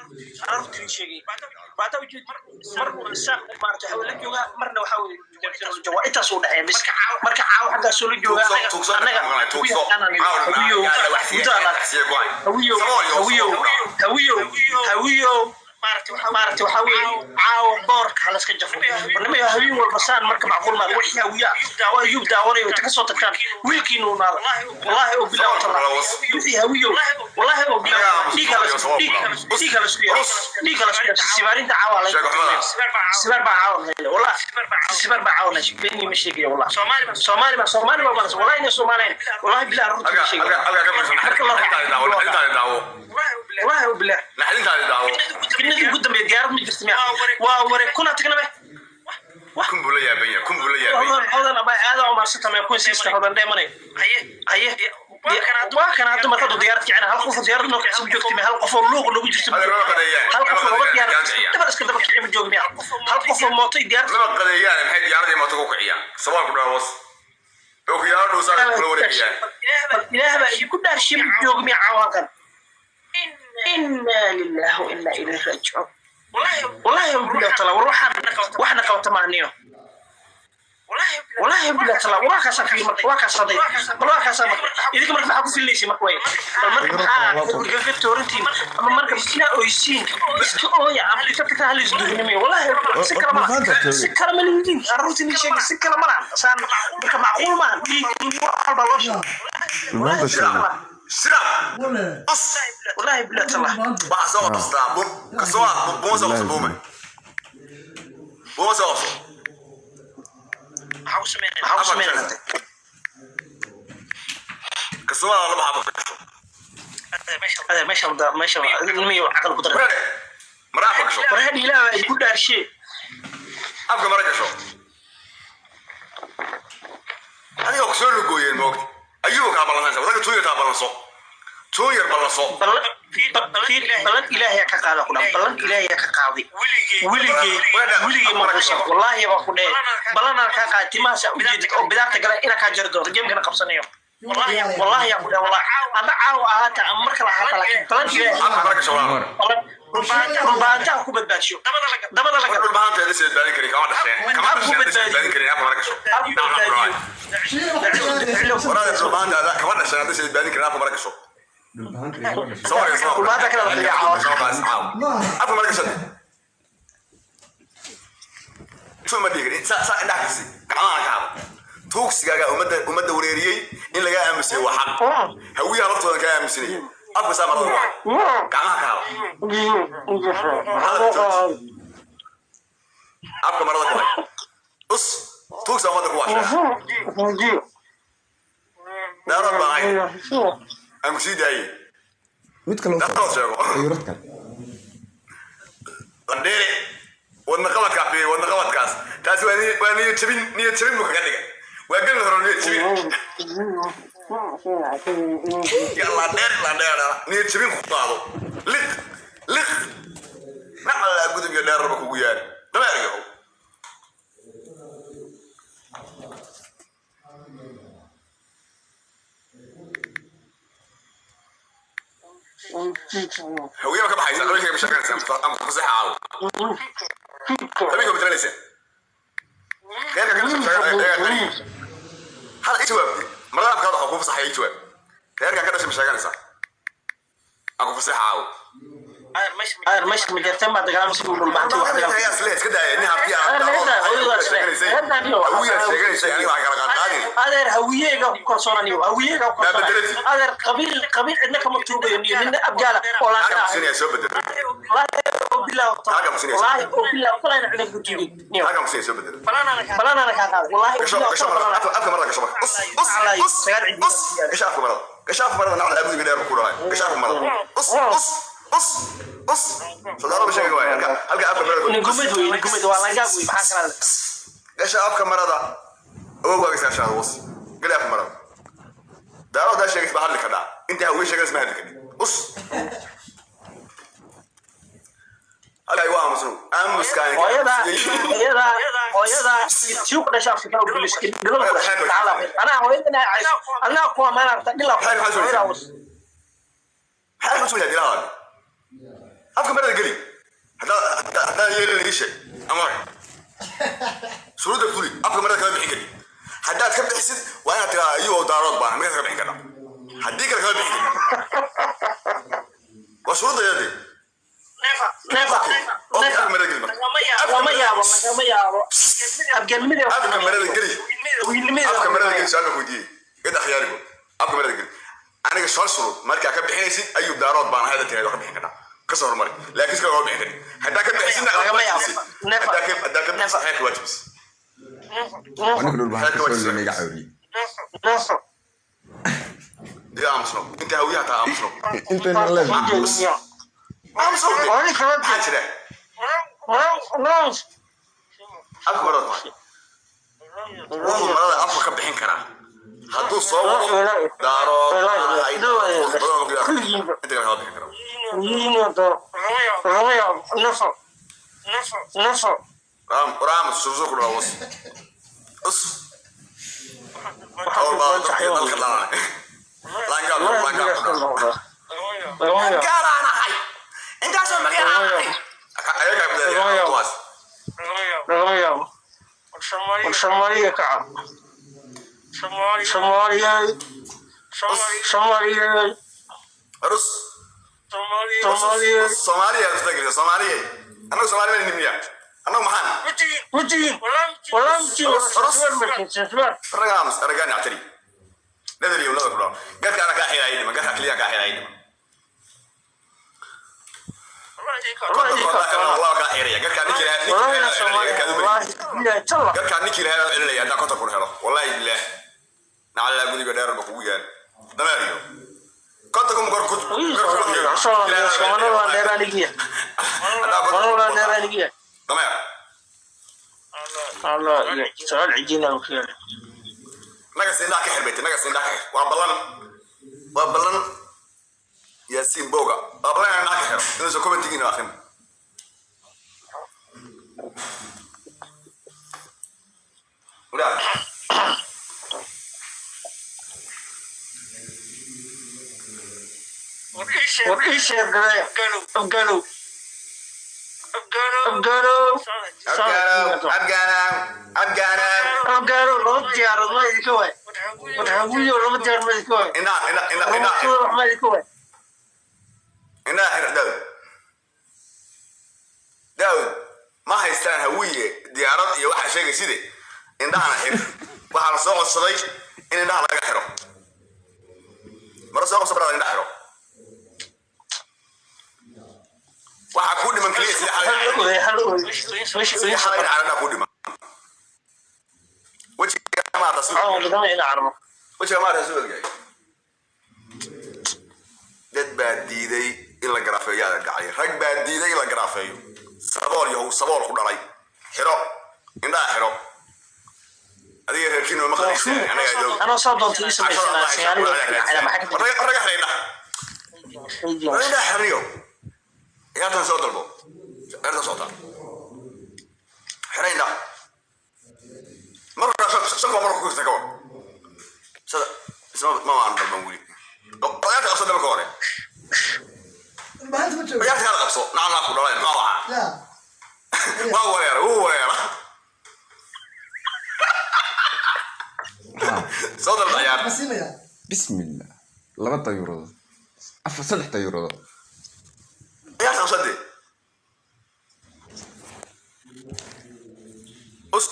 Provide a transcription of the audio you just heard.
Anaa sheegay baata ujeed mar saaq maarata waxa la joogaa, marna waxa weeye waa intaas u dhaxeeya bis. Marka caawa xaggaasoo la joogaa. Tuugso. Annaga tuugso. Hawiyow, hawiyow, hawiyow, hawiyow, hawiyow, maarata waxaa weeye caawa boorka halaska jafo. Barnaamij habeen walba saan marka macquul maa. Wixii hawiya oo Ayuub daawanayo inta kasoo tagtaan wiilkiinu imaada, wallahi oo bilaw tala. Wixii hawiyow, wallahi oo bilaw, dhiig halas, dhiig, dhiig halasku yeero, dhiig halasku yeero. Sibaarinta caawa la sibaar baa caawa la, wallahi sibaar baa caawa la. Beenii ma sheegayo, wallahi Soomaali baa, Soomaali baa balas, wallahi inay Soomaaliyan, wallahi bilaah runtii ma sheegayo. Marka la naxdintaadi daawo. Wallahi oo bilaah. Naxdintaadi daawo. Fitnadii ugu dambeeyay diyaarad ma jirta miya? Waa ware kuna tagnabe. Kun buu la yaaban yahay, kun buu la yaaban yahay. Hodan, hodan abay, aada u mahadsanta. Kun siista hodan dheemanay. Haye, haye, waa kana hadda marka hadduu diyaarad kicina, hal qof oo diyaarad noo kicisa ma joogti miya? Hal qof oo luuq noogu jirta ma Adeer, joogti? lama qadeeyaan. Hal qof oo Lama laba diyaarad qadeeyaan. dabar iska daba kici ma joogi miya? Hal qof oo mooto iyo diyaarad Lama qadeeyaan. Maxay diyaaradii mooto ku kiciyaan? Saboolku dhawas oo kiyaalo dhuusaa kula wareegayaan. Bal Ilaah baa idinku dhaarshay, ma joogi miya caawa halkan? Inna lillahi wa inna ilayhi raajicuun. Wallahi billahi taala, war waxaan waxna qabata maaniyo. Wallahi billahi taala, war waa kaasaa fiir marka, waa kaasaday. Bal waa kaasaa marka idinka marka maxaa ku filinaysa marka way? Bal marka maxaa igaga toorantiin ama marka inaa oysiin iska ooya ama iska tagtaa hal isduugnimiyo? Wallahi si kale malaha, si kale ma lihidiin. Arrintii ni sheegay si kale malaha saan marka macquul maaha. Dhiig wax walba loo sheego. Dhulmaanta sheegay. Sirab us. Wallahi billahi taala. Waxaa soo qabsataa bun kasoo buuma soo qabso, buume, buuma soo qabso. Maxaa ku sameynaa? Kasoo laba xabo gasho. Adeer, meesha meesha nimiyo caqal ku daray. Mara afka gasho. Warhadhi Ilaah baa idinku dhaarshe. Afka mara gasho. Adiga ku soo lugooyeen moogta Ayuba kaa ballansanaysa wadanka. Tuun yar kaa ballanso, tuun yar ballanso. Ballan fiir, ballan Ilaahay ka qaada ku dhan, ballan Ilaahay ka qaaday. Weligay, weligay ma quusan, wallahi baa ku dhee. Ballanaan kaa qaaday, timahaas ujeedid oo bidaarta gala inaa kaa jari doonto geemkana qabsanayo, wallahi yaa ku dhee. Wallahi ama caawa ahaata ama mar kale ahaata, laakiin ballan Ilaahay. Afka mara gasho walaal. Ballan dhulbaantaha ku badbaadsho dabada laga. Dhul bahaanta la badbaadin karin kama dhasheen, kama dhasheen la badbaadin karin. Afka mara gasho. Ha ku badbaadiyo. Walaal, dhul bahaanta kama dhasheen hadda badbaadin karin. Afka mara gasho. Dhulbaanta kale la dayacaa. Afka mara gasho. Soo ma dhihi saa saa indhaha kasi gacmaha ka hado. Tuugsigaaga ummadda wareeriyey in lagaa aamusiyo waa xaq. Hawiyaha laftoodan kaa aamusinaya. Afka saa marada waa gacmaha ka hado. Afka marada ku hay us. Tuugsa ummadda ku waashaa daarood baan ahay aan ku sii daayey. Mid kale u Daarood sheego. Ayurad kale. Landheere wadna qabadkaa fiiri, wadna qabadkaas. Taasi waa niyad jabin, niyad jabin buu kaga dhiga. Waa gelin hore niyad jabin ya landheere, landheere niyad jabin ku qaado. Liq liq nacalaa gudub iyo dheerarba kugu yaari dameer yahow. Hawiye ma ka baxaysa? Qabiilkayga ma sheeganaysa ama fasaxa caawo qabiilka matalanaysa reerka ka dhashay qariib hal i jawaabti marada afkaada waxaa kuu fasaxaya. I jawaab, reerkan ka dhashay ma sheeganaysaa aan ku fasaxa caawo? Adeer, meesha ma jirteen baa dagaalamsi dhulbaantay wax dagaal. Iska daaya nin harti. Hawiyaad sheeganaysay, aniga waxaan kala qaadqaadin. Adeer, hawiyeyga ku kalsoonaniyo, hawiyeyga ku Maa kalsoonay. bedelatid? Adeer, qabiil qabiil cidna kama tuugayo niyo nina abgaala oo Halkan laanka. kusinaya soo bedelo. Wallaahi oo bilaah. Halkan kusinaya. Wallaahi oo bilaah talayna cidna ku tuugay niyo. Halkan kusinaya soo bedelo. Balanaana kaa qaaday, wallaahi oo Gasho. bilaah. Gasho marada afka marada gasho marka. Us us us us. Gasho afka marada, gasho afka marada. Nacda abudiga dheer ku dhahay. Gasho afka marada. Us us us us. Sadaaro ma sheegi waaya halka halka afka marada. Ningumad wey, ningumad waa langaab wey, maxaa kala? Gasho afka marada. Awowgaaga iskaashaada was gali afka marada. Daaro hadaa sheegaysa baa hadli kadhaa. Inta hawiye sheegaysa ma hadli kadhi. Us halka igu aamusno aamuskaan. Hooyada, hooyada, hooyada tii ku dhashay Afrika oo bilis dhilada ku dhashay taala. Anaa hooyada cayso, anaa ku amaana arta dhila. Maxay Hooyada soo was. Maxaa ku soo dilaha? Afka marada geli. Haddaa yeelin ii sheeg ama shuruudda fuli. Afka marada kama bixin kartid. Haddaad ka bixisid, waa inaad tiraa ayuu Daarood baana, markaas ka bixin karna. Haddii kale kama bixin kartid, waa shuruudda yadee. Nefa. Okay, afka marada geli marka. Lama yaabo, lagama yaabo abgalnimada. Afka marada geli. Afka marada geli. Su-aal baan ku weydiiyey gada khiyaarigo. Afka marada geli. Aniga shal shuruud markaa ka bixinaysid, ayuu Daarood baan ahay tiraad, waa ka bixin karnaa, ka soo hormari. Laakiin iska kama bixin karin. Haddaa ka bixisidna Lagama yaabo. Nefa. Haddaa ka bixisid, xeerka waajibis. Waa ninka Dhulbahante soo iga cawriyey. Iyo aamusno inta Hawiyaha taa, aamusno. Intayna live. Aamusno. Maxaa jira? Afka marada tahay, wuxuu marada afka ka bixin karaa hadduu soo wado Daarood baan ahay. Wax badan oo ku yaala. Inta kale kama bixin karo. Lagama yaabo. Nefa, nefa. Raam raam suusu ku dhawa us us hawl baa dadka dalka dhalanay laangaab laangaab ku dhawa. Gaaraan ahay, intaasoo magaca ahay ayagaa midaaya kuwaas. Lagama yaabo. War Soomaaliya kaca, Soomaaliya, Soomaaliya. Rus. Soomaaliya. Soomaaliya isla Soomaaliya. Annagu Soomaali baan nimiya, annagu maxaan Wejigiin walaa wejigiin. War ragaams ragaan yactari nadar iyo nadar ku dhawa. Garka ana kaa xiraayay dhiman, garka kaliya kaa xiraayay dhiman. Allah kaa xiraya garka ninkii lahaa, ninkii lahaa garka dumar, garka ninkii lahaa baan celinaya haddaan 50,000 helo. Wallahi bilaah, nacalaa gudiga dheer ba kugu yaal dameer iyo 50,000 kor ku. Dameer. Su'aal cajiib ah ku yaal. Naga indhaha ka xirbaytay, naga indhaha ka xir. Waa ballan, waa ballan. Yaasiin Boga, waa ballan inaan indhaha ka xiro inuusan commentigiina akrin. Wadaad. War ii sheeg gareeya. Abgaalow, Abgaalow. Abgaanow, Abgaanow, Abgaanow. Abgaalow, laba diyaarad ma idinka waay. War Hawiyo, laba diyaar ma idinka waay. Indhaha, indhaha, indhaha, indhaha. Wax ma idinka waay. Indhaha xir, Daawud. Daawud, ma haystaan Hawiye diyaarad iyo waxaa sheegayside. Indhahana xir. Waxaa la soo codsaday in indhaha laga xiro. Mara soo qabso barada, indhaha xiro. Waxaa kuu dhiman keliya sidii xalay, Hal oy, sidii xalay caradhaa kuu dhiman. Wejiga maarta carro. Wejiga maarta soo edgay. Dad baa diiday in la garaafeeyo, ayaa dhacay. Rag baa diiday in la garaafeeyo. Sabool yahow, sabool ku dhalay, xiro indhaha, xiro. Adiga reerkiina ma qadaysaan, anaga adoog. Anoo soo doonta ii samaysanaa sagaaliyo Raga xira indhaha, war indhaha xirniyo. Ciyaartan soo dalbo, ciyaartan socota, xira indhaha. Marka shan kuwa marka ku jirta ka war sada isma ma aan dalban weli. Ciyaarta qabso marka hore. Maanta ma joogo. Ciyaarta kala qabso, nacalaa ku dhalay. Maxaa waxaa? Ya. Waa wareera, wuu wareera. Soo dalba ciyaar. Ma siinaya. Bismillah, laba dayuuradood, afar, saddex dayuuradood. Ciyaarta qabsade us.